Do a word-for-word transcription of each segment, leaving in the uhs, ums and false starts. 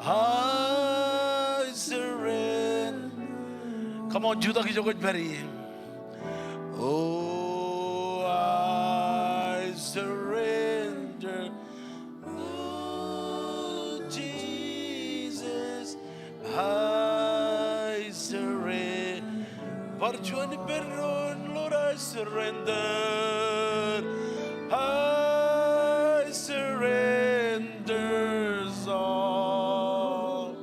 I surrender. Come on, jutak ijo kwōj pād ie. Oh, I surrender. Oh, Jesus, I surrender. Bar juon ippān doon, Lord, I surrender. I surrender all.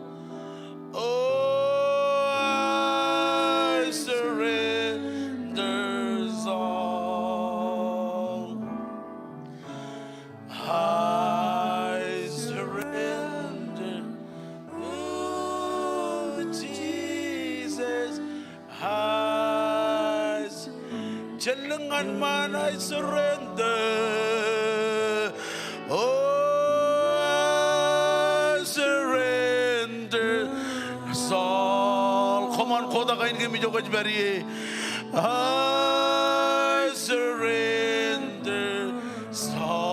Oh, I surrender all. I surrender. Oh, Jesus, I s-, jān lōñ ñan ṃaan, I surrender. Oh, I surrender all. Come on, kotak ainikien ijo kwōj pād ie. I surrender all.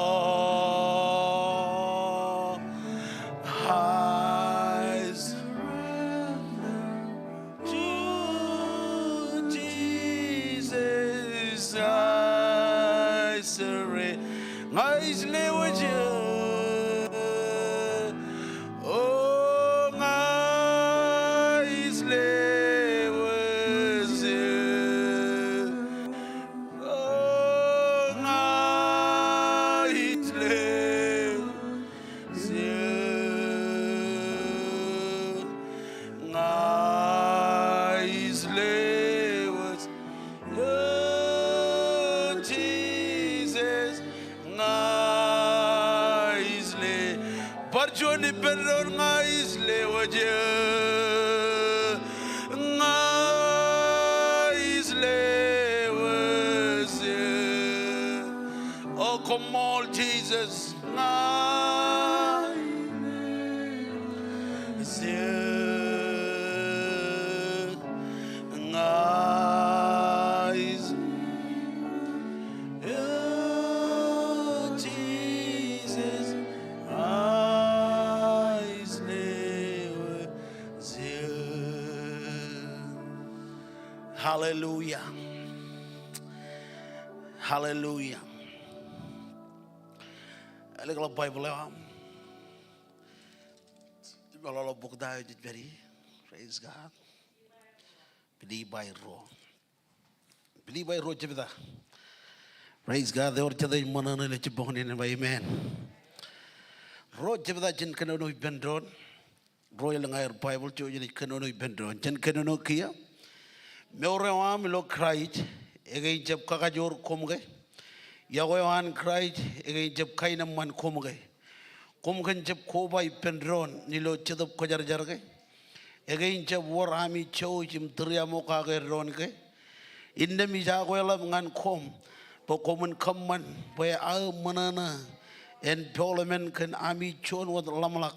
I surrender. To Jesus I surrender. Ña ij lewōj eō. Oh, ña ij lewōj eō. Oh, ña ij lewōj eō. Ña ij lewōj eō, Jesus, ña ij le-, bar juon ippān doon, ña ij lewōj eō. Ña ij lewōj eō. Oh, come on, Jesus. Ña ij lewōj eō, ña ij lewōj eō, Jesus, ña ij lewōj eō. Hallelujah. Hallelujah. Āliktata Baibōḷ eo aṃ. Im eḷḷọk bok ta eo jej pād ie. Praise God. Pilippai ruo. Pilippai ruo jebta. Praise God. Ewōr jet ej ṃōṇōṇō ilo jibboñ in, amen. Ruo jebta, jen kōnono ippān doon. Ruo elōñ aer Baibōḷ, jouj im jen kōnono ippān doon. Jen kōnono kiiō. Mour eo aṃ ilo Kraist, ekein jab kakajoor koṃ ke. Iọkwe eo an Kraist, ekein jab kaenōṃṃan koṃ ke. Koṃ kōn jab koba ippān doon ilo Jetōb Kwōjarjar ke. Ekein jab wōr ami jouj im tūriaṃo kake doon ke. Innām ij akweḷap ñan koṃ bwe koṃwin kōṃṃan bwe aō ṃōṇōṇō en poḷemān kōn ami juon wōt ḷōmṇak,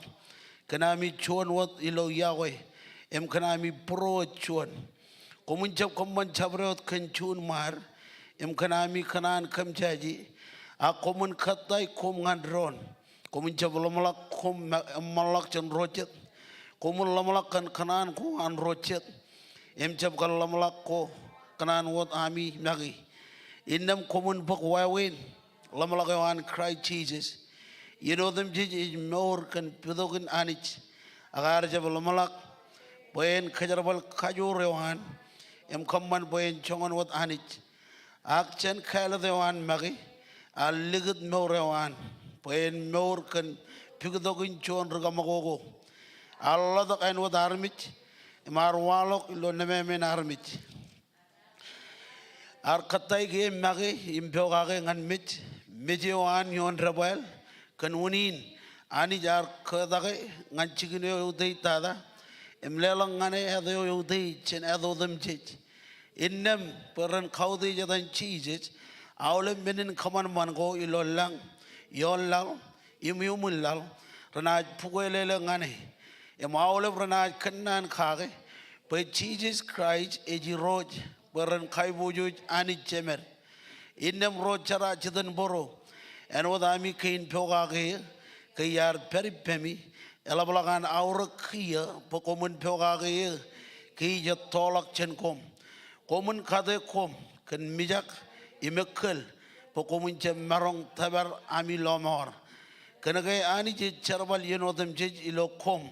kōn ami juon wōt ilo iọkwe, im kōn ami būruō juon. Koṃwin jab kōṃṃan jabdewōt kōn juunṃaad, im kōn ami kōṇaan kōmjaje, ak koṃwin kōttāik koṃ ñan doon. Koṃwin jab ḷōmṇak koṃ ma-, eṃṃanḷọk jān ro jet. Koṃwin ḷōmṇak kōn kōṇaan ko an ro jet, im jab kar ḷōmṇak ko kōṇaan wōt ami make. Innām koṃwin bōk wāween ḷōmṇak eo an Kraist Jisōs. Iien otemjej ej mour kōn pitokin Anij, ak ear jab ḷōmṇak bwe en kōjerbal kajoor eo an, im kōṃṃan bwe en joñan wōt Anij. Ak jān kāālōt eo an make, ear likūt mour eo an bwe en mour kōn puktokin juon ri kaṃakoko. Ear ḷotak āinwōt armej, im ear waḷọk ilo nōmāmān armej. Ear kōttāik e make im pokake ñan mej, mej eo an ioon debwāāl. Kōn unin, Anij ear kōtake ñan jikin eo eutiej tata, im leḷọk ñan e āt eo eutiej jān āt otemjej. Innām bwe ren kautiej etan Jisōs, aolep men in kōṃanṃan ko ilo lañ, ioon laḷ, im iuṃwin laḷ, renaaj bukweilele ñan e. Im aolep renaaj kōnnaan kake bwe Jisōs Kraist ej Irooj, bwe ren kaiboojoj Anij Jemed. Innām ro jera jitōnbōro, āinwōt ami kein pokake eō, ke iar pād ippemi, eḷapḷọk an aorōk kiiō bwe koṃwin pokake eō ke ij ettoḷọk jān koṃ. Koṃwin kate koṃ kōn mijak im ekōl bwe koṃwin jab maroñ tōpar ami lọmọọr. Kōnke Anij ej jerbal iien otemjej ilo koṃ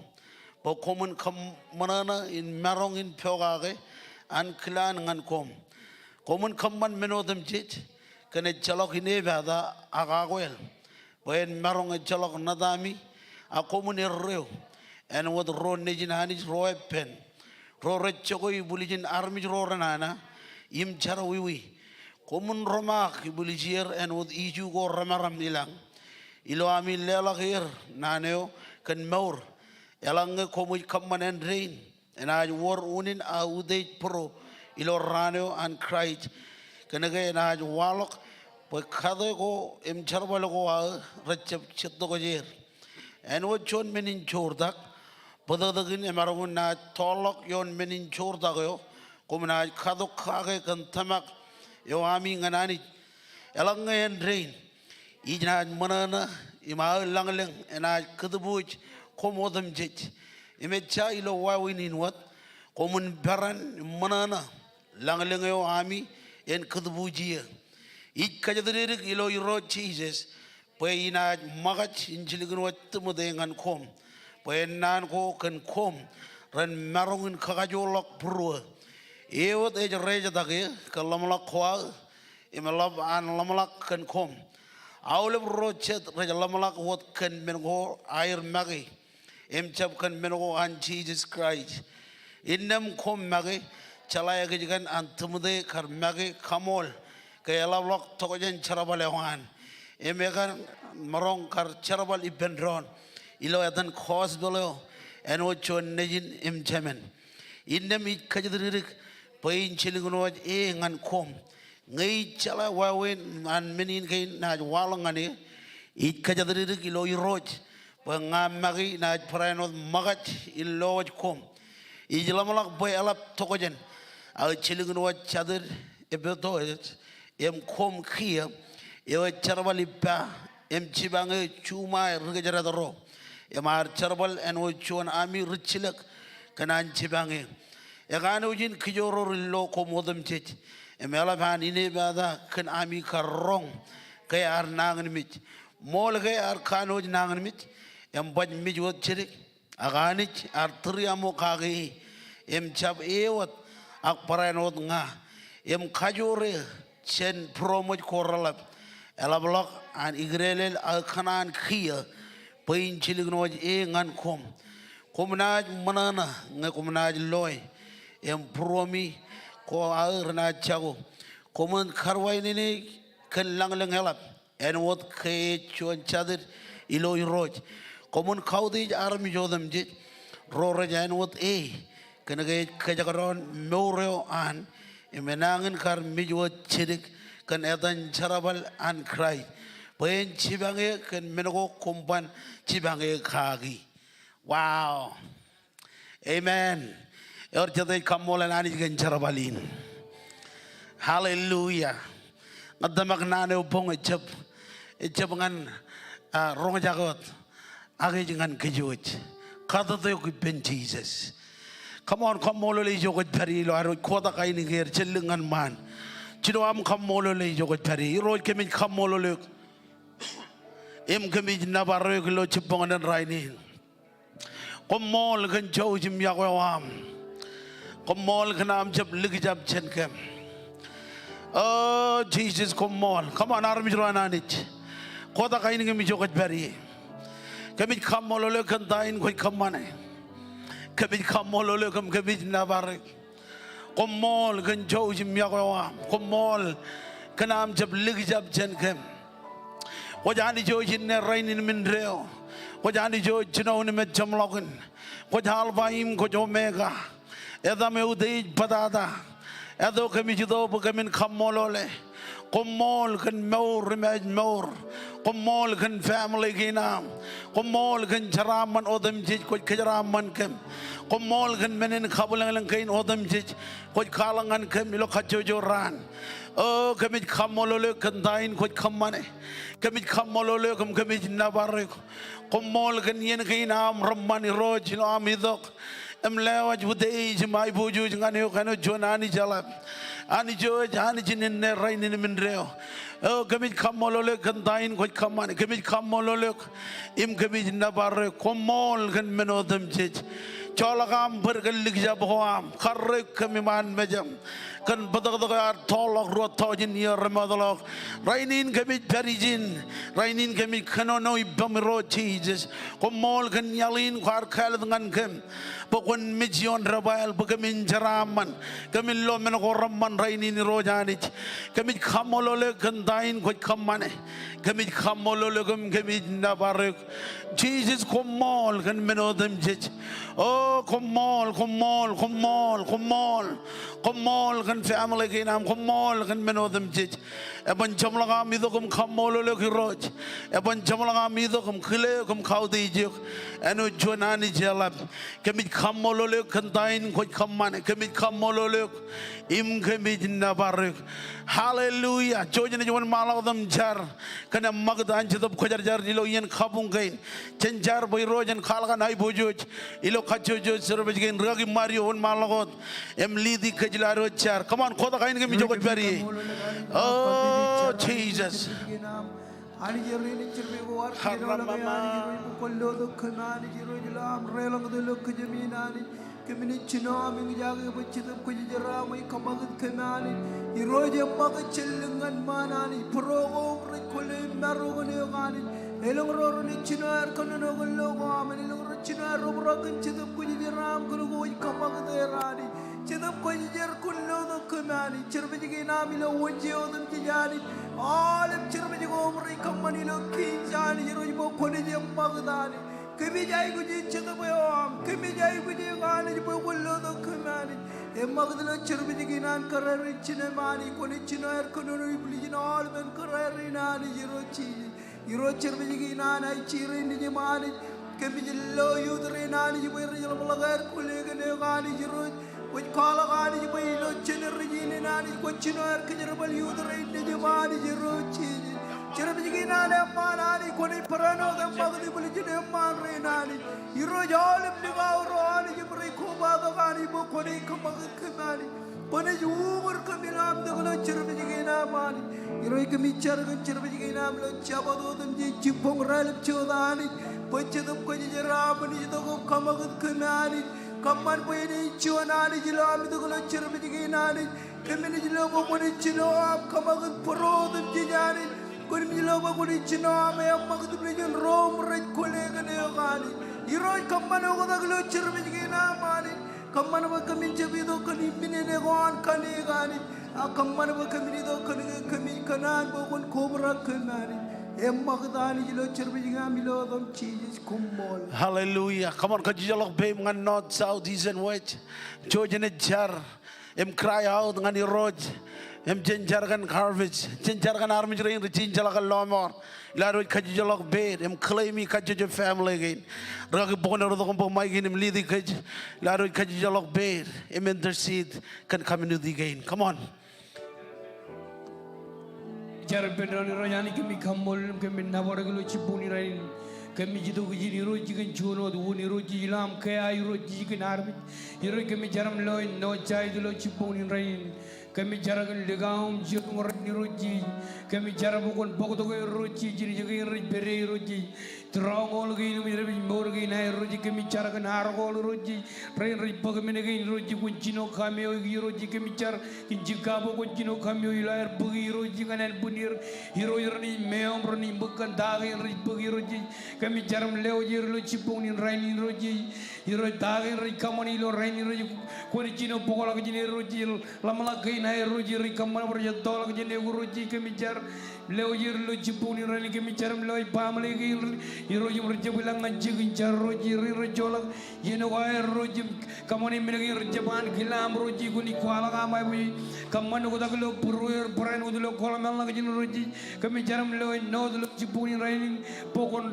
bwe koṃwin kōṃṃanōṇō in maroñ in pokake ankilaan ñan koṃ. Koṃwin kōṃṃan men otemjej kōn ejjeḷọk inepata ak akwāāl, bwe en maroñ ejjeḷọk ṇatami, a koṃwin erreo āinwōt ro nejin Anij ro eppān, ro rej jokwe ibwiljin armej ro renana im jerọwiwi. Koṃwin romaak ibwiljieir āinwōt iju ko remaram ilañ, ilo ami leḷọk er naan eo kōn mour, eḷaññe koṃij kōṃṃan āindein, enaaj wōr unin aō utiej būro ilo raan eo an Kraist. Kōnke enaaj waḷọk bwe kate ko im jerbal ko aō rej jab jettokojeer. Āinwōt juon men in joortak, bōtōktōkin emaroñ in naaj tọọrḷọk ioon men in joortak eo, koṃ naaj katok kake kōn tōmak eo ami ñan Anij. Eḷaññe āindein, ij naaj ṃōṇōṇō im aō lañlōñ enaaj kōtbuuj koṃ otemjej. Im ejja ilo wāween in wōt, koṃwin peran im ṃōṇōṇō lañlōñ eo ami en kōtbuuj eō. Ij kōjatdikdik ilo Irooj Jisōs bwe inaaj ṃōkaj in jilkinwōj Timote ñan koṃ, bwe en naan ko kōn koṃ ren maroñ in kakajoorḷọk būruō. E wōt ej rejetak eō kōn ḷōmṇak ko aō im eḷap an ḷōmṇak kōn koṃ. Aolep ro jet rej ḷōmṇak wōt kōn men ko aer make, im jab kōn men ko an Jisōs Kraist. Innām koṃ make, jeḷā ekōjkan an Timote kar make kaṃool ke eḷapḷọk tokjān jerbal eo an. Im ekar maroñ kar jerbal ippān doon ilo etan gospel eo āinwōt juon nejin im jemān. Innām ij kōjatdikdik bwe in jilkinwōj e ñan koṃ. Ñe ij jeḷā wāween an men in kein naaj waḷọk ñan e, ij kōjatdikdik ilo Irooj bwe ña make inaaj barāinwōt ṃōkaj in lowōj koṃ. Ij ḷōmṇak bwe eḷap tokjān aō jilkinwōj jatid Epaproditōs im koṃ kiiō, eo ej jerbal ippa im jipañ e juṃae ri kōjdat ro, im ear jerbal āinwōt juon ami rijjilōk kōn an jipañ e. Ekanooj in kijoor in lo koṃ otemjej, im eḷap an inepata kōn ami kar roñ ke ear nañinmej. Ṃool ke ear kanooj nañinmej, im baj mej wōt jidik, ak Anij ear tūriaṃo kake e, im jab e wōt, ak barāinwōt ña, im kajoor e jān būroṃōj ko reḷap. Eḷapḷọk an ikdeḷeḷ aō kōṇaan kiiō bwe in jilkinwōj e ñan koṃ. Koṃ naaj ṃōṇōṇō ñe koṃ naaj loe, im būromi ko aō renaaj jako. Koṃwin karuwainene kōn lañlōñ eḷap, āinwōt ke ej juon jatid ilo Irooj. Koṃwin kautiej armej otemjej ro rej āinwōt e, kōnke ej kōjekdọọn mour eo an, im enañin kar mej wōt jidik kōn etan jerbal an Kraist, bwe en jipañ e kōn men ko koṃ ban jipañ e kaki. Wow. Amen. Ewōr jet ej kaṃṃoolol Anij kōn jerbal in. Hallelujah. Ña tōmak naan eo boñ ejjab, ejjab ñan, ah, roñjake wōt, ak ej ñan kōj wōj. Katatok ippān Jisōs. Come on, kaṃṃoolol e ijo kwōj pād ie ilo ad wōj kotak ainikieir, jellōñ ñan ṃaan. Jino aṃ kaṃṃoolol e ijo kwōj pād ie. Irooj, kōmij kaṃṃoolol eok im kōmij nōbar eok ilo jibboñōn in rainin. Koṃṃool kōn jouj im yokwe eo aṃ. Koṃṃool kōn aṃ jab likjab jān kōm. O Jisōs, koṃṃool. Come on, armej ro an Anij. Kotak ainikieir ijo kwōj pād ie. Kōmij kaṃṃoolol eok kōn ta in kwōj kōṃṃane. Kōmij kaṃṃoolol eok im kōmij nōbar eok. Koṃṃool kōn jouj im yokwe eo aṃ. Koṃṃool kōn aṃ jab likjab jān kōm. Kwōj Anij eo ej inne, rainin im indeeo. Kwōj Anij eo ej jinoin im ej jeṃḷọkin. Kwōj Alpha im kwōj Omega. Etaṃ eutiej bōtata. Eto kōmij itok bwe kōmin kaṃṃoolole. Koṃṃool kōn mour im ājmour. Koṃṃool kōn family kein aṃ. Koṃṃool kōn jeraaṃṃan otemjej kwōj kōjeraaṃṃan kōm. Koṃṃool kōn men in kabwilōñlōñ kein otemjej kwōj kwaḷọk ñan kōm ilo kajjojo raan. O, kōmij kaṃṃoolol eok kōn ta in kwōj kōṃṃane. Kōmij kaṃṃoolol eok im kōmij nōbar eok. Koṃṃool kōn iien kein aṃ reṃṃan Irooj ilo am itok im lewōj utiej im aiboojoj ñan eok āinwōt juon Anij eḷap. Anij eo ej Anij in inne, rainin im indeeo. O, kōmij kaṃṃoolol eok kōn ta in kwōj kōṃṃane. Kōmij kaṃṃoolol eok im kōmij nōbar eok. Koṃṃool kōn men otemjej. Joḷọk aṃ bōd kōn likjab ko aṃ. Karreoik kōm iṃaan mejaṃ kōn bōtōktōk eo ear toorḷọk ruo tọujin iiō remootḷọk. Rainin kōmij pād ijin. Rainin kōmij kōnono ippaṃ Irooj Jisōs. Koṃṃool kōn iaḷ in kwaar kāālōt ñan kōm bwe kwōn mej ioon debwāāl bwe kōmin jeraaṃṃan. Kōmin lo men ko reṃṃan rainin Irooj Anij. Kōmij kaṃṃoolol eok kōn ta in kwōj kōṃṃane. Kōmij kaṃṃoolol eok im kōmij nōbar eok. Jisōs, koṃṃool kōn men otemjej. O, koṃṃool, koṃṃool, koṃṃool, koṃṃool. Koṃṃool kōn family kein aṃ, koṃṃool kōn men otemjej. Eban jeṃḷọk aṃ itok im kaṃṃoolol eok Irooj. Eban jeṃḷọk aṃ itok im kile eok im kautiej eok āinwōt juon Anij eḷap. Kōmij kaṃṃoolol eok kōn ta in kwōj kōṃṃane. Kōmij kaṃṃoolol eok im kōmij nōbar eok. Hallelujah. Jouj jen wōnṃaanḷọk wōt im jar kōn eṃṃakūt an Jetōb Kwōjarjar ilo iien kabuñ kein. Jen jar bwe Irooj en kwaḷọk an aiboojoj ilo kajjojo service kein. Rikaki Mario, wōnṃaanḷọk wōt im lead kōj ilo ad wōj jar. Come on, kotak ainikiṃ ijo kwōj pād ie. O, Jisōs. Anij, eñin jerbal ko ad kiiō ḷọk, Anij Irooj, bwe kwōn lotok kōm, Anij Irooj, ilo am deḷọñtok ilo kōjām in, Anij. Kōmin jino am eñjake bwe Jetōb Kwōjarjar aṃ ej kōṃakūt kōm, Anij. Irooj, eṃṃakūt jān lik ñan ṃaan, Anij. Būruo ko im rej kwōle im maro kōn eok, Anij. Elōñ ro ren jino aer kōnono kōn lo ko aṃ, elōñ ro ren jino aer obrak kōn Jetōb Kwōjarjar aṃ kōn ko ej kōṃakūt er, Anij. Jetōb Kwōjarjar, kwōn lotok kōm, Anij. Service kein aṃ ilo wōnje otemjej, Anij. Aolep service ko im rej kōṃṃan ilo Kings, Anij Irooj, bwe kwōnaaj eṃṃakūt, Anij. Kōmij aikuj e Jetōb eo aṃ. Kōmij aikuj eok, Anij, bwe kwōn lotok kōm, Anij. Eṃṃakūt ilo service kein an kōrā rein jinem, Anij. Kwōnaaj jino aer kōnono im lijin aolepen kōrā rein, Anij Irooj Jisōs. Irooj, service kein an aje rein nejiṃ, Anij. Kōmij lo youth rein, Anij, bwe rej ḷapḷọk aer kwōle kōn eok, Anij Irooj. Kwōj kwaḷọk, Anij, bwe ilo generation in, Anij, kwōj jino aer kōjerbal youth rein nejiṃ, Anij Irooj Jisōs. Service kein an eṃṃaan, Anij, kwōnaaj barāinwōt eṃṃakūt im lijin eṃṃaan rein, Anij. Irooj, aolep likao ro, Anij, im rej kobatok, Anij, bwe kwōnaaj kōṃakūt kōm, Anij. Kwōnaaj uñūr kōm ilo am itok ilo service kein aṃ, Anij. Irooj, kōmij jar kōn service kein aṃ ilo Jabōt otemjej, jibboñ raelep jota, Anij. Bwe Jetōb Kwōjarjar aṃ en itok im kōṃakūt kōm, Anij. Kōṃṃan bwe en ej juon, Anij, ilo am itok ilo service kein, Anij. Kōmij lo bwe kwōnaaj jino am kōṃakūt būruo otemjej, Anij. Kōmij lo bwe kwōnaaj jino am eṃṃakūt im lijin ro im rej kwōle kōn eok, Anij. Irooj, kōṃṃan oktak ilo service kein aṃ, Anij. Kōṃṃan bwe kōmin jab itok kōn imminene ko an kanniōk, Anij. Ak kōṃṃan bwe kōmin itok kōn ke kōmij kōṇaan bwe kwōn kobrak kōm, Anij. Eṃṃakūt, Anij, ilo service kein aṃ ilo etaṃ Jisōs, koṃṃool. Hallelujah. Come on, kajjitōk ḷọk peiṃ ñan north, south, east, and west. Jouj jen jar im cry out ñan Irooj. Im jen jar kōn garbage. Jen jar kōn armej rein rej jeḷā kōn lọmọọr. Ilo ad wōj kajjitōk ḷọk peiṃ im claim e kajjojo family kein. Rikaki Bokon, eo rot kōṃṃan bōk mic in im lead kōj. Ilo ad wōj kajjitōk ḷọk peiṃ im intercede kōn community kein. Come on. Jar ippān doon. Irooj Anij, kōmij kaṃṃoolol eok im kōmij nōbar eok ilo jibboñ in rainin. Kōmij itok ijin Irooj kōn juon wōt wōn Irooj ilo am kea Irooj kōn armej. Irooj kōmij jar im lo ilo jibboñ in rainin. Kōmij jar kōn likao im jiroñ rein Irooj. Kōmij jar bwe kwōn bōktok er Irooj, jinjin kein rej pād ie Irooj. Stronghold kein im dāpij mour kein aer Irooj, kōmij jar kōn alcohol Irooj. Rein rej bōk men kein Irooj, kwōn jino kameoik Irooj, kōmij jar kōn jikabok kwōn jino kameoik ilo aer bōki Irooj, ñan ānbwinnier Irooj, renaaj meoṃ, renaaj bōk kōn ta kein rej bōki Irooj. Kōmij jar im lewōj er ilo jibboñ in rainin Irooj. Irooj ta kein rej kōṃṃani ilo rainin Irooj, kwōnaaj jino bōkḷọk jān er Irooj, ḷōmṇak kein aer Irooj, rej kōṃṃan bwe rej ettoḷọk jān eok Irooj, kōmij jar Im lewōj er ilo jibboñ in rainin, kōmij jar im lewōj baaṃle kein, Irooj, im rej jab ilọk ñan jikin jar, Irooj, rein rej joḷọk iien ko aer, Irooj, im kōṃṃane men kein rej jab an kilam, Irooj, kwōnaaj kwaḷọk aṃ aiboojoj. Kōṃṃan oktak ilo būrueir, barāinwōt ilo kōḷmānḷọkjeṇ, Irooj, kōmij jar im lewōj North ilo jibboñ in rainin, bwe kwōn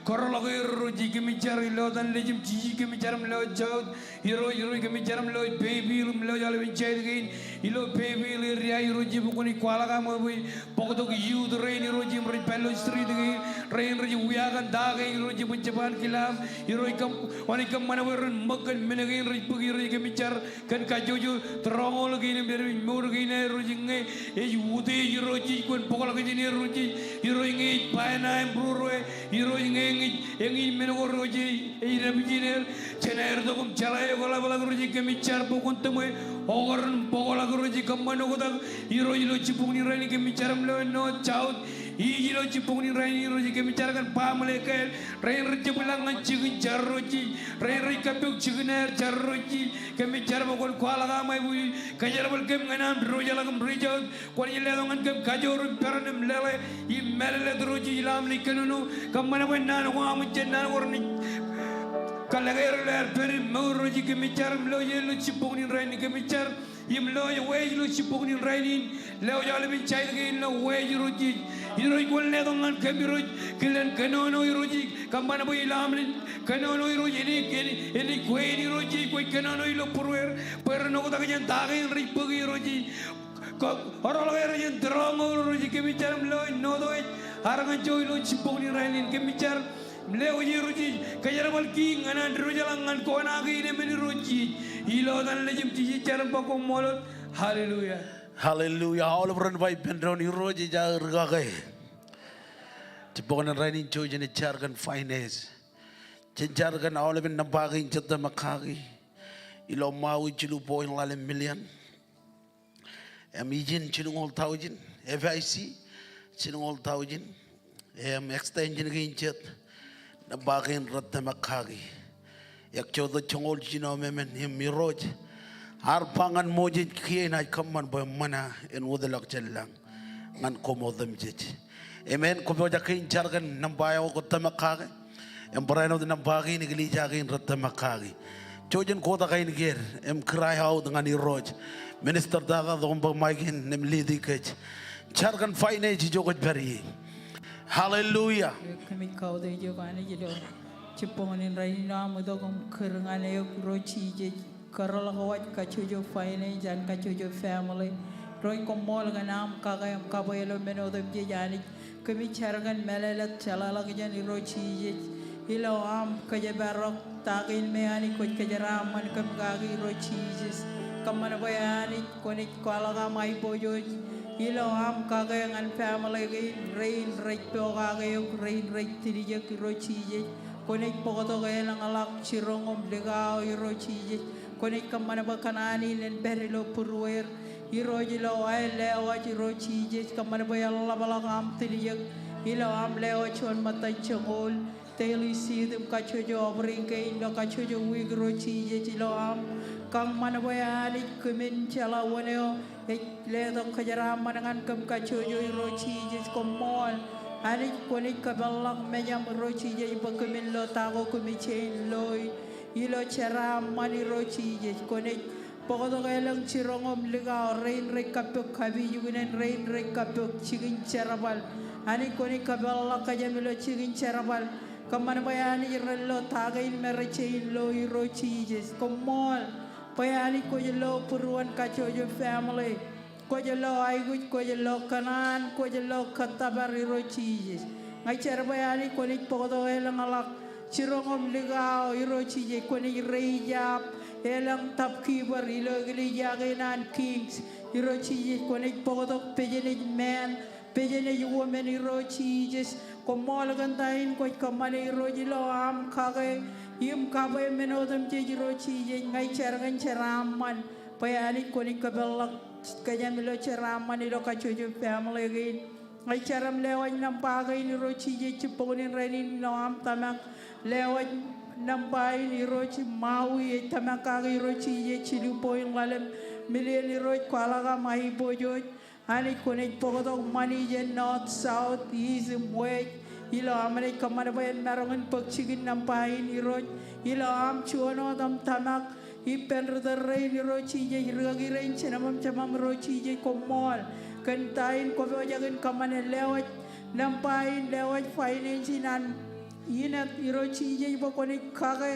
kōrọọlḷọk er, Irooj, kōmij jar ilo etan Nejūṃ Jisōs, kōmij jar im lewōj South, Irooj, Irooj, kōmij jar im lewōj Bayville, im lewōj aolepen side kein ilo Bayville area, Irooj, bwe kwōnaaj kwaḷọk aṃ aiboojoj. Bōktok youth rein, Irooj, im rej pād ilo street kein, rein rej wiaak kōn ta kein, Irooj, bwe jab an kilam, Irooj, kōm, kwōnaaj kōṃṃan bwe ren ṃōk kōn men kein rej bōk, Irooj, kōmij jar kōn kajjojo tūroñoul kein im dedeṃ mour kein aer, Irooj, ñe ej utiej, Irooj, kwōn bōkḷọk jān er, Irooj, Irooj, ñe ej ba ṇa im ruo ruo, Irooj, ñe eñin, eñin men ko, Irooj, ej dāpij jān er, jān aer tok im jeḷā eok eḷapḷọk, Irooj, kōmij jar bwe kwōn tōmwe okar im bōkḷọk, Irooj, kōṃṃan oktak, Irooj, ilo jibboñ in rainin, kōmij jar im lewōj North, South, East ilo jibboñ in rainin, Irooj, kōmij jar kōn baaṃle kāāl, rein rej jab ilọk ñan jikin jar, Irooj, rein rej kappok jikin aer jar, Irooj, kōmij jar bwe kwōn kwaḷọk aṃ aiboojoj, kōjerbal kōm ñan aṃ diwōjḷọk im reach out, kwōnaaj letok ñan kōm kajoor im peran im lōḷā im mālōtlōt, Irooj, ilo aṃ naaj kōnono, kōṃṃan bwe naan ko aṃ ejjab naan ko renaaj kalōk er ilo ad pād im mour, Irooj, kōmij jar im lewōj er ilo jibboñ in rainin, kōmij jar im lewōj West ilo jibboñ in rainin, lewōj aolepen side kein ilo West, Irooj, Irooj, kwōn letok ñan kōm, Irooj, kilen kōnono, Irooj, kōṃṃan bwe ilo aṃ naaj kōnono, Irooj, enaaj, enaaj, enaaj kwein, Irooj, kwōj kōnono ilo būrueir, bwe ren oktak jān ta kein rej bōk, Irooj, kō, kōrọọlḷọk er jān tūroñoul, Irooj, kōmij jar im lewōj Northwest, Arkansas ilo jibboñ in rainin, kōmij jar im lewōj, Irooj, kōjerbal kiiñ ñan an diwōjḷọk ñan kōṇaan kein emān, Irooj, ilo etan Nejūṃ Jisōs ij jar im ba koṃṃool. Hallelujah. Hallelujah. Aolep ren ba ippān doon, Irooj ej aō rikaki. Jibboñōn rainin, jouj im jar kōn finance. Jen jar kōn aolepen nōṃba kein jet tōmak kaki ilo Maui, jilu point ḷalem million. Im ijin jilñoul taujin, F I C jilñoul taujin, im extension kein jet, nōṃba kein rej tōmak kaki. Ej jota joñoul jiljino emān im Irooj, ear ba ñan Moses, kiiō inaaj kōṃṃan bwe ṃōñā en wōtlọk jān lañ ñan koṃ otemjej. Amen. Kwōpojak kein jar kōn nōṃba eo kwōj tōmak kaki. Im barāinwōt nōṃba kein eklejia kein rej tōmak kaki. Jouj im kotak ainikied im cry out ñan Irooj. Minister Tata, tok im bōk mic in im lead kōj. Jar kōn finance ijo kwōj pād ie. Hallelujah. Kōmij kautiej eok Anij ilo jibboñōn in rainin ilo aṃ itok im kūr ñan eok Irooj Jisōs. Kōrọọlḷọk wōj kajjojo finance an kajjojo family. Irooj, koṃṃool kōn aṃ kake im kabwe ilo men otemjej Anij. Kōmij jar kōn mālōtlōt jeḷāḷọkjeṇ Irooj Jisōs. Ilo aṃ kōjparok ta kein me Anij kwōj kōjeraaṃṃan kōm kaki Irooj Jisōs. Kōṃṃan bwe Anij kwōnaaj kwaḷọk aṃ aiboojoj ilo aṃ kake ñan family kein, rein rej pokake eok, rein rej tiljek Irooj Jisōs. Kwōnaaj bōktok elōñḷọk jiroñ im likao Irooj Jisōs. Kwōnaaj kōṃṃan bwe kōṇaan in en pād ilo būrueir. Irooj ilo aer lewōj Irooj Jisōs, kōṃṃan bwe eḷapḷọk aṃ tiljek ilo aṃ lewōj juon ṃōttan joñoul, daily seed im kajjojo offering kein ilo kajjojo wiik Irooj Jisōs, ilo aṃ kōṃṃan bwe Anij kōmin jeḷā wōn eo ej letok kōjeraaṃṃan ñan kōm kajjojo Irooj Jisōs. Koṃṃool Anij, kwōnaaj kōpeḷḷọk mejaṃ Irooj Jisōs bwe kōmin lo ta ko kōmij jañin lo ilo jeraaṃṃan Irooj Jisōs. Kwōnaaj bōktok elōñ jiroñ im likao, rein rej kappok kapijuknen, rein rej kappok jikin jerbal. Anij kwōnaaj kōpeḷḷọk kōjām ilo jikin jerbal. Kōṃṃan bwe Anij ren lo ta kein me rej jañin lo Irooj Jisōs. Koṃṃool bwe Anij kwōj lo būruon kajjojo family. Kwōj lo aikuj, kwōj lo kōṇaan, kwōj lo kōttōpar Irooj Jisōs. Ña ij jar bwe Anij kwōnaaj bōktok elōñḷọk jiroñ im likao Irooj Jisōs. Kwōnaaj raise up elōñ top giver ilo eklejia kein an Kings Irooj Jisōs. Kwōnaaj bōktok businessman, businesswoman Irooj Jisōs. Koṃṃool kōn ta in kwōj kōṃṃane Irooj ilo aṃ kake im kabwe men otemjej Irooj Jisōs. Ña ij jar kōn jeraaṃṃan bwe Anij kwōnaaj kōpeḷḷọk kōjām ilo jeraaṃṃan ilo kajjojo family kein. Ña ij jar im lewōj nōṃba kein Irooj Jisōs jibboñōn in rainin ilo aṃ tōmak. Lewōj nōṃba in Irooj, Maui ej tōmak kaki Irooj Jisōs jilu point ḷalem million Irooj, kwaḷọk aṃ aiboojoj. Anij kwōnaaj bōktok ṃani jān north, south, east im west. Ilo aṃ naaj kōṃṃan bwe en maroñ in bōk jikin nōṃba in Irooj. Ilo aṃ juon wōt aṃ tōmak ippān ri tōl rein Irooj Jisōs, rikaki rein, jinōm im jemām Irooj Jisōs, koṃṃool kōn ta in kwōpojak in kōṃṃane. Lewōj nōṃba in, lewōj finance in an Inet Irooj Jisōs bwe kwōnaaj kake,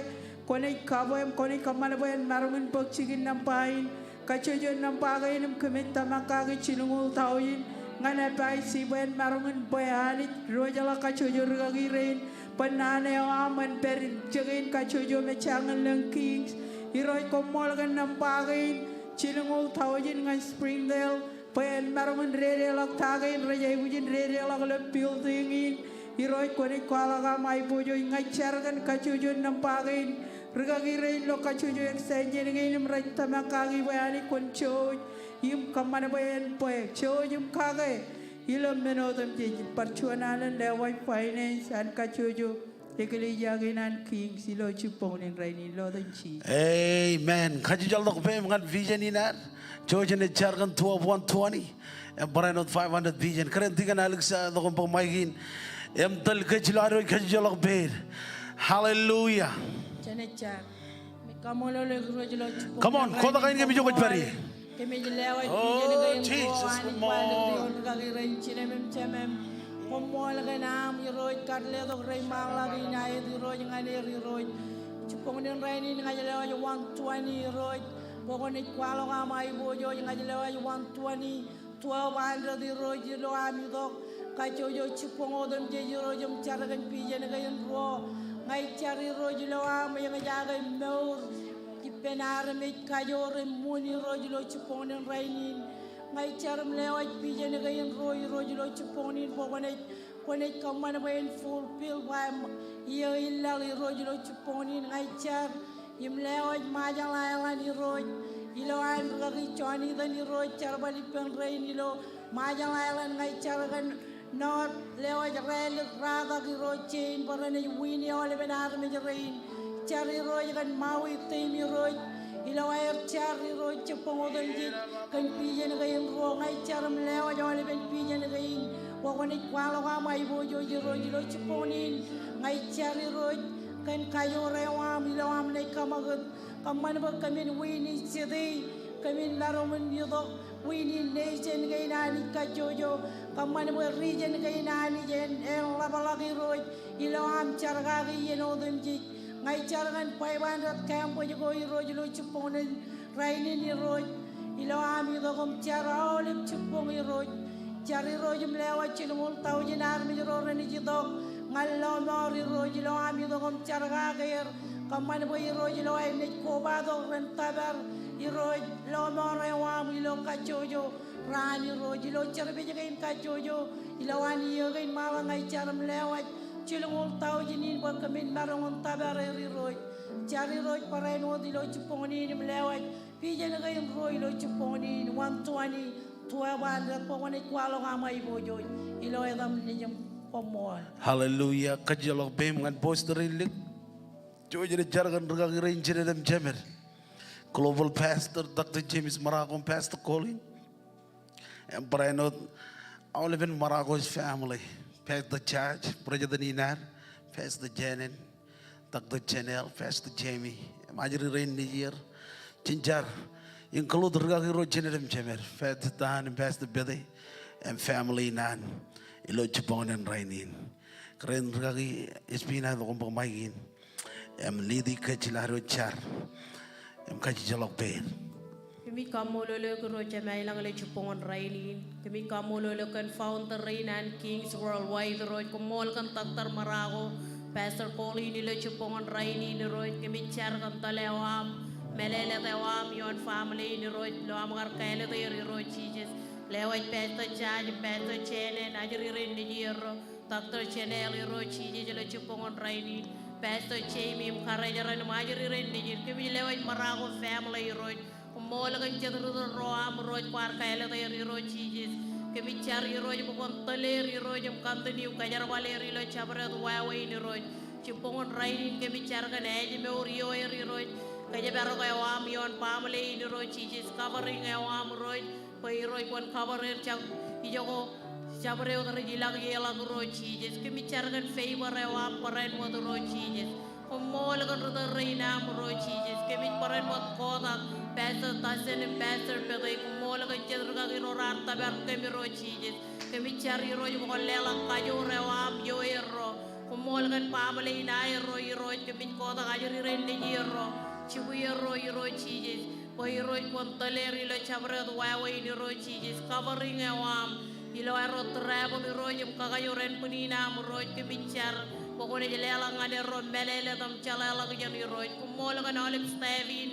kwōnaaj kabwe im kwōnaaj kōṃṃan bwe en maroñ in bōk jikin nōṃba in. Kajjojo nōṃba kein im kōmij tōmak kaki jilñuul taujin ñan FIC bwe en maroñ in bwe Anij diwōjḷọk kajjojo rikaki rein bwe naan eo aṃ en pād jikin kajjojo im ejjañin lōñ Kings. Irooj koṃṃool kōn nōṃba kein jilñuul taujin ñan Springdale bwe en maroñ in dedeḷọk ta kein rej aikuj in dedeḷọk ilo building in. Irooj kwōnaaj kwaḷọk aṃ aiboojoj. Ña ij jar kōn kajjojo nōṃba kein rikaki rein ilo kajjojo extension kein im rej tōmak kaki bwe Anij kwōn jouj im kōṃṃan bwe en bwe jouj im kake ilo men otemjej. Bar juon alen lewōj finance an kajjojo eklejia kein an Kings ilo jibboñōn in rainin ilo etan Jisōs. Amen. Kajjitōk ḷọk peiṃ ñan vision in ad. Jouj im jar kōn twelve one twenty. Im barāinwōt five hundred vision. Kōrā in tikōn Alexa tok im bōk maik in im tōl kōj ilo ad wōj kajjitōk ḷọk peiṃ. Hallelujah. Jen jar. Come on, kotak ain kōmij ijo kwōj pād ie. Kōmij lewōj vision kein Irooj, kwaḷọk ioon rikaki rein, jinōm im jemām. Koṃṃool kōn aṃ Irooj kar letok reiṃaanḷọk in aet Irooj ñan er Irooj. Jibboñōn in rainin ña ij lewōj one twenty Irooj bwe kwōnaaj kwaḷọk aṃ aiboojoj. Ña ij lewōj one twenty, twelve hundred Irooj ilo am itok kajjojo jibboñ otemjej Irooj im jar kōn vision kein ruo. Ña ij jar Irooj ilo am eñjake mour ippān armej, kajoor im ṃuun Irooj ilo jibboñōn in rainin. Ña ij jar im lewōj vision kein ruo Irooj ilo jibboñōn in bwe kwōnaaj, kwōnaaj kōṃṃan bwe en fulfill bwe am iiō in laḷ Irooj ilo jibboñōn in. Ña ij jar im lewōj Marshall Island Irooj ilo an rikaki Jonathan Irooj jerbal ippān rein ilo Marshall Island. Ña ij jar kōn North, lewōj Rālik, Rātak Irooj Jane bwe renaaj win e aolepen armej rein. Jar Irooj kōn Maui team Irooj ilo aer jar Irooj jibboñ otemjej kōn vision kein ruo. Ña ij jar im lewōj aolepen vision kein bwe kwōnaaj kwaḷọk aṃ aiboojoj Irooj ilo jibboñōn in. Ña ij jar Irooj kōn kajoor eo aṃ ilo am naaj kōṃakūt kōṃṃan bwe kōmin win in city, kōmin maroñ in itok win in nation kein Anij kajjojo. Kōṃṃan bwe region kein Anij en, en ḷapḷọk Irooj ilo am jar kaki iien otemjej. Ña ij jar kōn five hundred campus ko Irooj ilo jibboñōn in rainin Irooj ilo am itok im jar aolep jibboñ Irooj. Jar Irooj im lewōj jilñuul taujin armej ro renaaj itok ñan lọmọọr Irooj ilo am itok im jar kake er. Kōṃṃan bwe Irooj ilo aer naaj kobatok ren tōpar Irooj lọmọọr eo aṃ ilo kajjojo raan Irooj ilo service kein kajjojo ilo an iiō kein ṃaanḷọk. Ña ij jar im lewōj jilñuul taujin in bwe kōmin maroñ in tōpar er Irooj. Jar Irooj barāinwōt ilo jibboñōn in im lewōj vision kein ruo ilo jibboñōn in, one twenty, twelve hundred, bwe kwōnaaj kwaḷọk aṃ aiboojoj ilo etaṃ nejiṃ. Koṃṃool. Hallelujah. Kajjitōk ḷọk peiṃ ñan pastor in lik. Jouj im jar kōn rikaki rein jined im jemed. Global Pastor Doctor James Marocco, Pastor Colin. Im barāinwōt aolepen Marocco's family, Pastor George, President in ad, Pastor Janet, Doctor Janelle, Pastor Jamie, im ajri rein nejier. Jen jar, include rikaki ro jined im jemed, Pastor Dan im Pastor Betty, im family in an, ilo jibboñōn in rainin. Kōrā in rikaki Espina tok im bōk maik in. Im lead e kōj ilo ad wōj jar im kajjitōk ḷọk peiṃ. Kōmij kaṃṃoolol eok Irooj Jemem ilañ ilo jibboñōn rainin. Kōmij kaṃṃoolol eok kōn founder rein an Kings Worldwide Irooj. Koṃṃool kōn Doctor Marocco, Pastor Colin ilo jibboñōn rainin Irooj. Kōmij jar kōn tōl eo aṃ, mālōtlōt eo aṃ ioon family in Irooj. Ilo am kar kāālōt er Irooj Jisōs. Lewōj Pastor George, Pastor Janet, ajri rein nejierro. Doctor Janelle Irooj Jisōs ilo jibboñōn rainin, Pastor Jamie im karijeran im ajri rein nejid, kōmij lewōj Marocco family Irooj, koṃṃool kōn jet ri tōl ro aṃ Irooj kwaar kāālōt er Irooj Jisōs, kōmij jar Irooj bwe kwōn tōl er Irooj im continue kōjerbal er ilo jabdewōt wāween Irooj, Jibboñōn rainin kōmij jar kōn ājmour ioer Irooj. Kōjparok eo aṃ ioon baaṃle in Irooj Jisōs. Covering eo aṃ Irooj. Bwe Irooj kwōn cover er jab ijoko jabdewōt rej ilọk ieḷọk Irooj Jisōs. Kōmij jar kōn favor eo aṃ barāinwōt Irooj Jisōs. Koṃṃool kōn ri tōl rein aṃ Irooj Jisōs. Kōmij barāinwōt kotak Pastor Dustin im Pastor Pete. Koṃṃool kōn jet rikaki ro raar tōpar kōm Irooj Jisōs. Kōmij jar Irooj bwe kwōn leḷọk kajoor eo aṃ ioerro. Koṃṃool kōn baaṃle in aerro Irooj. Kōmij kotak ajri rein nejierro, jibwierro Irooj Jisōs. Bwe Irooj kwōn tōl er ilo jabdewōt wāween Irooj Jisōs. Covering eo aṃ ilo aerro travel Irooj im kakajoor ānbwin in aṃ Irooj. Kōmij jar bwe kwōnaaj leḷọk ñan erro mālōtlōt im jeḷāḷọkjeṇ Irooj. Koṃṃool kōn aolep staff in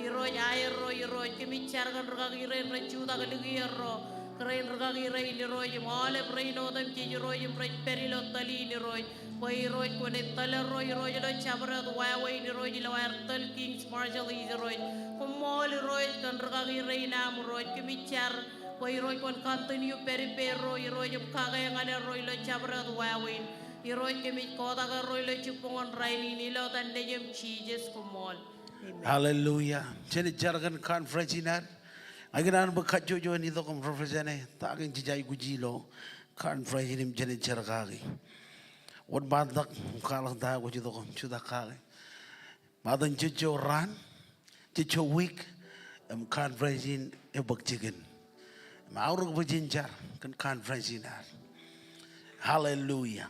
Irooj aerro Irooj. Kōmij jar kōn rikaki rein rej jutak likierro, kōrā in rikaki rein Irooj im aolep rein otemjej Irooj im rej pād ilo tōl in Irooj. Bwe Irooj kwōnaaj tōl erro Irooj ilo jabdewōt wāween Irooj ilo aer tōl Kings Marshallese Irooj. Koṃṃool Irooj kōn rikaki rein aṃ Irooj. Kōmij jar bwe Irooj kwōn continue pād ippārro Irooj im kake ñan erro ilo jabdewōt wāween. Irooj kōmij kotak erro ilo jibboñōn rainin ilo etan Nejiṃ Jisōs koṃṃool. Amen. Hallelujah. Jen jar kōn conference in ad. Ña ikōṇaan bwe kajjojo en itok im represent e ta kein jej aikuji ilo conference in im jen jar kaki. Wōnṃaantak im kwaḷọk ta eo kwōj itok im jutak kaki. Ṃōttan jejjo raan, jejjo wiik, im conference in ebōk jikin. Im aorōk bwe jen jar kōn conference in ad. Hallelujah.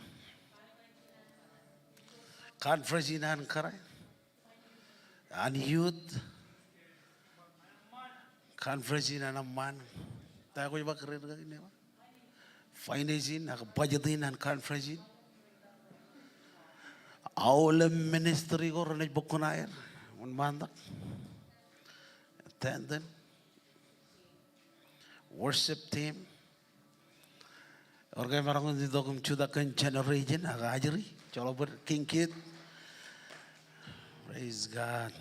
Conference in an kōrā, an youth, conference in an eṃṃaan. Ta eo kwōj ba kōrā rikaki in eo? Finance in ak budget in an conference in. Aolep ministry ko renaaj bōk kuṇaer. Wōnṃaantak. Attendant. Worship team. Ewōr ke emaroñ in itok im jutak kōn generation ak ajri? Joḷọk bōd King Kid. Praise God.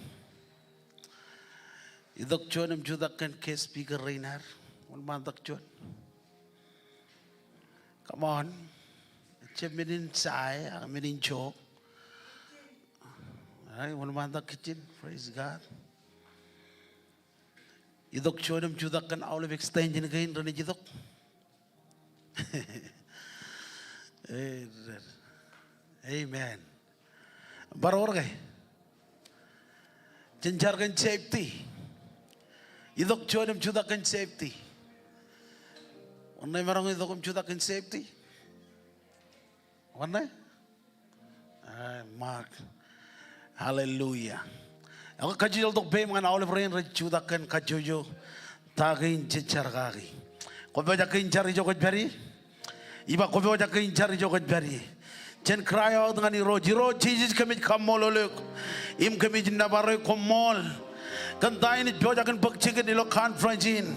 Itok juon im jutak kōn guest speaker rein ad. Wōnṃaantak juon. Come on. Jab men in shy, ak men in joke. Ai, wōnṃaantak kitchen. Praise God. Itok juon im jutak kōn aolep extension kein renaaj itok. Amen. Bar ewōr ke? Jen jar kōn safety. Itok juon im jutak kōn safety. Wōn ṇe emaroñ itok im jutak kōn safety? Wōn ṇe? Ai, Mark. Hallelujah. Ekwe kajjojo ḷọk peiṃ ñan aolep rein rej jutak kōn kajjojo ta kein jen jar kaki. Kwōpojak ke in jar ijo kwōj pād ie? Ij ba kwōpojak ke in jar ijo kwōj pād ie. Jen cry out ñan Irooj. Irooj Jisōs, kōmij kaṃṃoolol eok im kōmij nōbar eok, koṃṃool kōn ta in ej pojak in bōk jikin ilo conference in.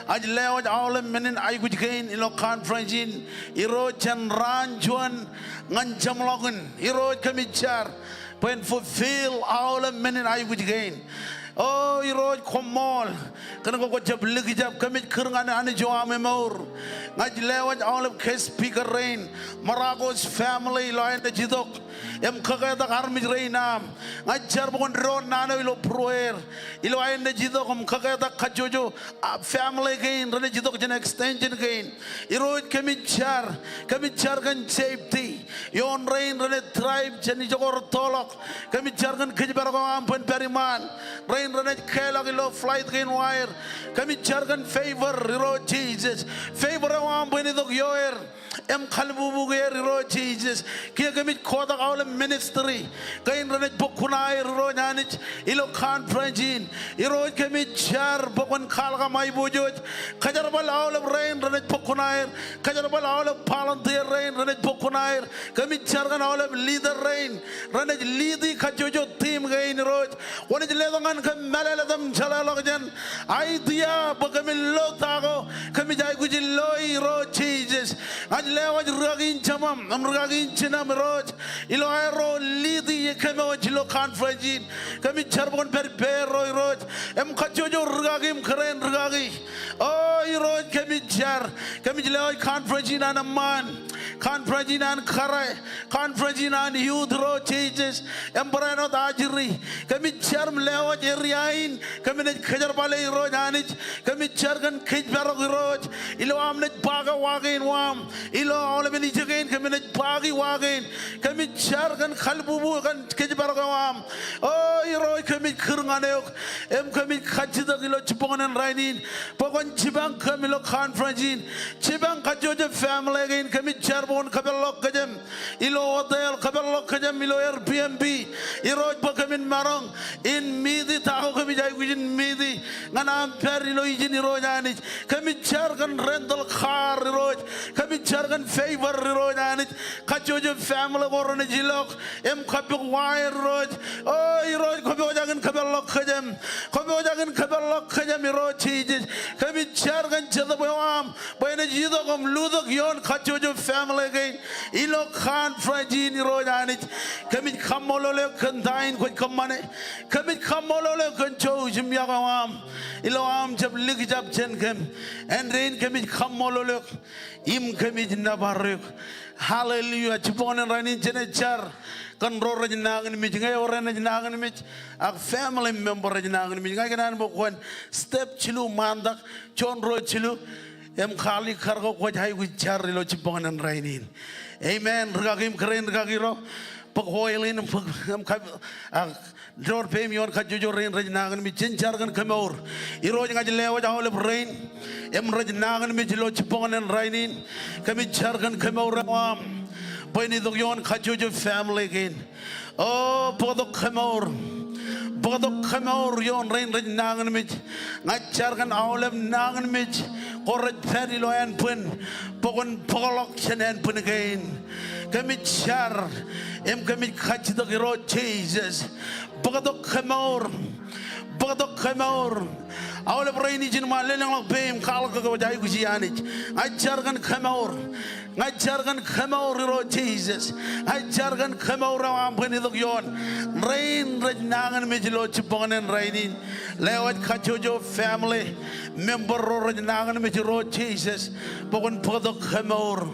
Ij lewōj aolep men in aikuj kein ilo conference in. Irooj, jān raan juon ñan jeṃḷọkin, Irooj, kōmij jar bwe en fulfill aolep men in aikuj kein. O Irooj, koṃṃool kōn ke kwō jab likjab. Kōmij kūr ñan Anij eo aṃ emour. Ña ij lewōj aolep guest speaker rein, Marakos family, ilo aer naaj itok im kaketak armej rein aṃ. Ña ij jar bwe kwōn door naan eo ilo būrueer ilo aer naaj itok im kaketak kajjojo, a, family kein renaaj itok jān extension kein. Irooj, kōmij jar, kōmij jar kōn safety ioon rein renaaj drive jān ijoko rūttoḷọk. Kōmij jar kōn kōjparok eo aṃ bwe en pād iṃaan. Rein renaaj kālọk ilo flight kein waer, kōmij jar kōn favor, Irooj Jisōs. Favor eo aṃ bwe en itok ioer im kalbubuke er, Irooj Jisōs. Kiiō kōmij kotak aolep ministry kein renaaj bōk kuṇaer, Irooj Anij, ilo conference in. Irooj, kōmij jar bwe kwōn kwaḷọk aṃ aiboojoj. Kōjerbal aolep rein renaaj bōk kuṇaer. Kōjerbal aolep volunteer rein renaaj bōk kuṇaer. Kōmij jar kōn aolep leader rein renaaj lead i kajjojo team kein, Irooj. Kwōnaaj letok ñan kōm mālōtlōt im jeḷāḷọkjeṇ, idea bwe kōmin lo ta ko kōmij aikuj in lo, Irooj Jisōs. Ña ij lewōj rikaki in jemām im rikaki in jinem, Irooj, ilo aerro lead i kōm ilo conference in. Kōmij jar bwe kwōn pād ippārro, Irooj, im kajjojo rikaki im kōrā in rikaki. O Irooj, kōmij jar, kōmij lewōj conference in an eṃṃaan. Conference in an kōrā, conference in an youth Irooj Jisōs. Im barāinwōt ajri, kōmij jar im lewōj area in, kōm naaj kōjerbale Irooj Anij. Kōmij jar kōn kōjparok Irooj, ilo am naaj ba ke wa kein eo aṃ. Ilo aolepen ijoko in kōm naaj ba ke wa kein. Kōmij jar kōn kalbubu kōn kōjparok eo aṃ. O Irooj, kōmij kūr ñan eok im kōmij kajjitōk ilo jibboñōn rainin bwe kwōn jipañ kōm ilo conference in. Jipañ kajjojo family kein, kōmij jar bwe kwōn kōpeḷḷọk kōjām ilo hotel, kōpeḷḷọk kōjām ilo Airbnb. Irooj, bwe kōmin maroñ in meet i ta ko kōmij aikuj in meet i ñan am pād ilo ijin Irooj Anij. Kōmij jar kōn rental car Irooj. Kōmij jar kōn favor Irooj Anij. Kajjojo family ko renaaj ilọk im kappok wire Irooj. O Irooj, kwōpojak in kōpeḷḷọk kōjām. Kwōpojak in kōpeḷḷọk kōjām Irooj Jisōs. Kōmij jar kōn Jetōb eo aṃ bwe enaaj itok im lutōk ioon kajjojo family kein ilo conference in Irooj Anij. Kōmij kaṃṃoolol eok kōn ta in kwōj kōṃṃane. Kōmij kaṃṃoolol eok kōn jouj im yokwe eo aṃ ilo am jab likjab jān kōm. Āindein kōmij kaṃṃoolol eok im kōmij nōbar eok. Hallelujah. Jibboñōn rainin jenaaj jar kōn ro rej nañinmej. Ñe ewōr enaaj nañinmej ak family member ej nañinmej, ña ikōṇaan bwe kwōn step jilu ṃaantak, juon, ruo, jilu, im kalikkar ko kwōj aikuj jar ilo jibboñōn rainin. Amen. Rikaki im kōrā in rikaki ro, bōk oil in im bōk, im kab, ak door peiṃ ioon kajjojo rein rej nañinmej. Jen jar kōn kemour. Irooj, ña ij lewōj aolep rein im rej nañinmej ilo jibboñōn rainin. Kōmij jar kōn kemour eo aṃ bwe en itok ioon kajjojo family kein. O bōktok kemour. Bōktok kemour ioon rein rej nañinmej. Ña ij jar kōn aolep nañinmej ko rej pād ilo ānbwin bwe kwōn bōkḷọk jān ānbwin kein. Kōmij jar im kōmij kajjitōk Irooj Jisōs. Bōktok kemour. Bōktok kemour. Aolep rein ijin ṃaan, lelōñḷọk peiṃ, kwaḷọk ke kwōj aikuji Anij. Ña ij jar kōn kemour. Ña ij jar kōn kemour Irooj Jisōs. Ña ij jar kōn kemour eo aṃ bwe en itok ioon rein rej nañinmej ilo jibboñōn rainin. Lewōj kajjojo family member ro rej nañinmej Irooj Jisōs bwe kwōn bōktok kemour.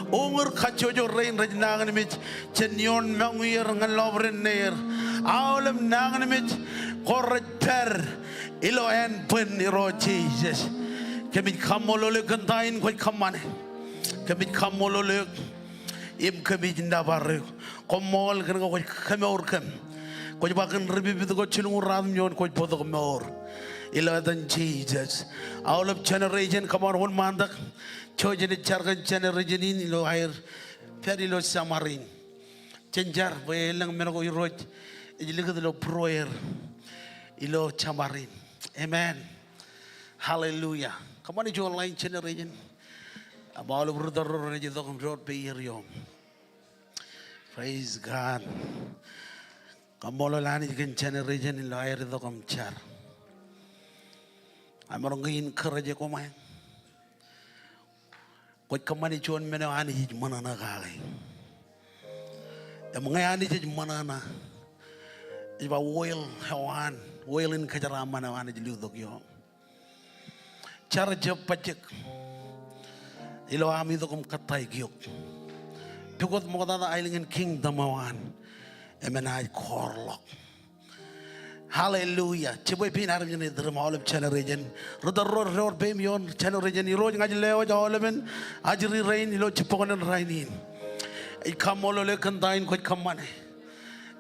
Uñūr kajjojo rein rej nañinmej jān ioon moñier ñan lọpiden neer. Aolep nañinmej ko rej pād ilo ānbwin Irooj Jisōs. Kōmij kaṃṃoolol eok kōn ta in kwōj kōṃṃane. Kōmij kaṃṃoolol eok im kōmij nōbar eok. Koṃṃool kōn ke kwōj kemour kōm. Kwōj ba kōn ri pipit ko jilñuul ruatimjuon kwōj bōktok mour. Ilo etan Jisōs. Aolep generation, come on, wōnṃaantak. Jouj im jar kōn generation in ilo aer pād ilo summer in. Jen jar bwe elōñ men ko Irooj ej likūt ilo būrueer ilo summer in. Amen. Hallelujah. Kōṃṃane juon line, generation. Im aolep ri tōl ro renaaj itok im door peier ioṃ. Praise God. Kaṃṃoolol Anij kōn generation in ilo aer itok im jar. Emaroñ ke encourage koṃ. Kwōj kōṃṃane juon men eo Anij ej ṃōṇōṇō kake. Im ñe Anij ej ṃōṇōṇō, ej ba oil eo an, oil in kōjeraaṃṃan eo an ej lutōk ioṃ. Jar jab bajjek ilo am itok im kōttāik eok. Pukot ṃoktata aelōñ in kingdom eo an im enaaj kōrḷọk. Hallelujah. Jibwe pein armej ṇe iturūṃ aolep generation. Ri tōl ro door peiṃ ioon generation. Irooj, ña ij lewōj aolepen ajri rein ilo jibboñōn rainin. Ij kaṃṃoolol eok kōn ta in kwōj kōṃṃane.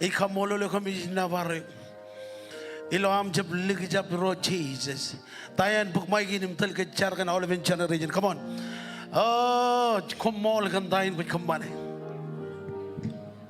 Ij kaṃṃoolol eok im ij nōbar eok ilo am jab likjab Irooj Jisōs. Diane, bōk mic in im tōl ke jar kōn aolepen generation. Come on. O, koṃṃool kōn ta in kwōj kōṃṃane.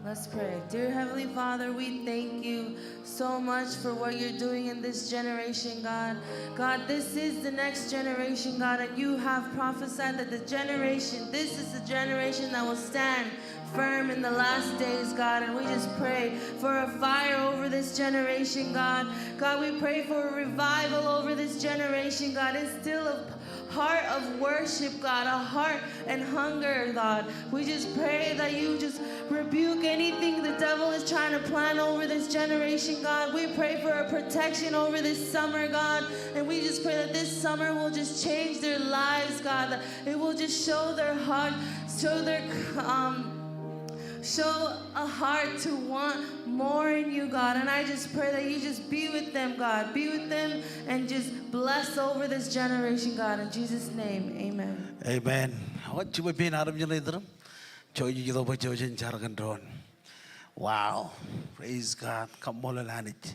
Let's pray. Dear Heavenly Father, we thank you so much for what you're doing in this generation, God. God, this is the next generation, God, and you have prophesied that the generation, this is the generation that will stand firm in the last days, God, and we just pray for a fire over this generation, God. God, we pray for a revival over this generation, God. Instill a heart of worship, God, a heart and hunger, God. We just pray that you just rebuke anything the devil is trying to plan over this generation, God. We pray for a protection over this summer, God. And we just pray that this summer will just change their lives, God. It will just show their heart Show their, um, show a heart to want more in you, God. And I just pray that you just be with them, God. Be with them and just bless over this generation, God. In Jesus' name, amen. Amen. Ewōr jibwe pein armej ṇe iturūṃ. Jouj im itok bwe jouj im jar kōn doon. Wow. Praise God. Kaṃṃoolol Anij.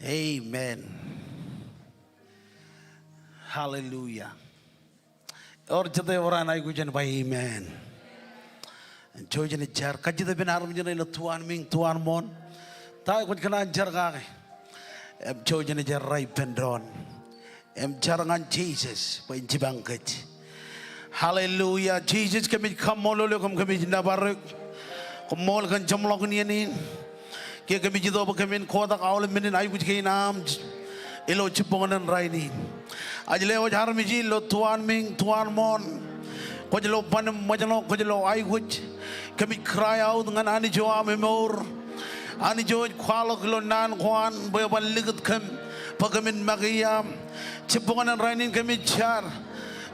Amen. Hallelujah. Ewōr jete ewōr an aikuj en ba amen. Jouj im jar. Kajjitōk ippān armej ṇe ilo tuanmiiñ, tuanmooṇ. Ta eo kwōj kōṇaan jar kake? Im jouj im jar rej ippān doon. Im jar ñan Jisōs bwe en jipañ kōj. Hallelujah. Jisōs, kōmij kaṃṃoolol eok im kōmij nōbar eok. Koṃṃool kōn jeṃḷọkin iien in. Ke kōmij itok bwe kōmin kotak aolep men in aikuj kein aṃ ilo jibboñōn rainin. Ij lewōj armej in ilo tuanmiiñ, tuanmooṇ. Kwōj lo ban im ṃōjṇọ, kwōj lo aikuj. Kōmij cry out ñan Anij eo aṃ emour. Anij eo ej kwaḷọk ilo naan ko an bwe eban likūt kōm bwe kōmin make iaam. Jibboñōn rainin kōmij jar.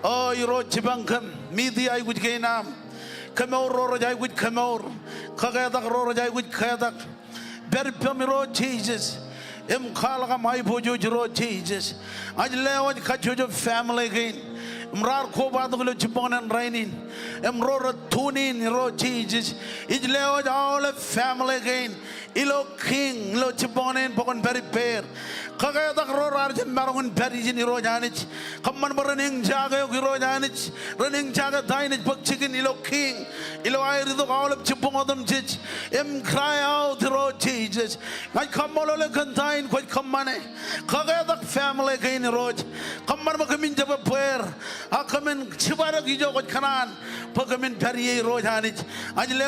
O Irooj, jipañ kōm, meet aikuj kein aṃ. Kemour ro rej aikuj kemour. Kaketak ro rej aikuj ketak. Pād ippām Irooj Jisōs. Im kwaḷọk aṃ aiboojoj Irooj Jisōs. Ij lewōj kajjojo family kein im raar kobatok ilo jibboñōn rainin. Im ro rej tune in Irooj Jisōs. Ij lewōj aolep family kein ilo King ilo jibboñōn in bwe kwōn pād ippāer. Kaketak ro raar jab maroñ in pād ijin Irooj Anij. Kōṃṃan bwe ren eñjake eok Irooj Anij. Ren eñjake ta in ej bōk jikin ilo King. Ilo aer itok aolep jibboñ otemjej. Im cry out Irooj Jisōs. Ña ij kaṃṃoolol eok kōn ta in kwōj kōṃṃane. Kaketak family kein Irooj. Kōṃṃan bwe kōmin jab ebbeer. Ak kōmin jibadek ijo kwōj kōṇaan bwe kōmin pād ie Irooj Anij. Ij le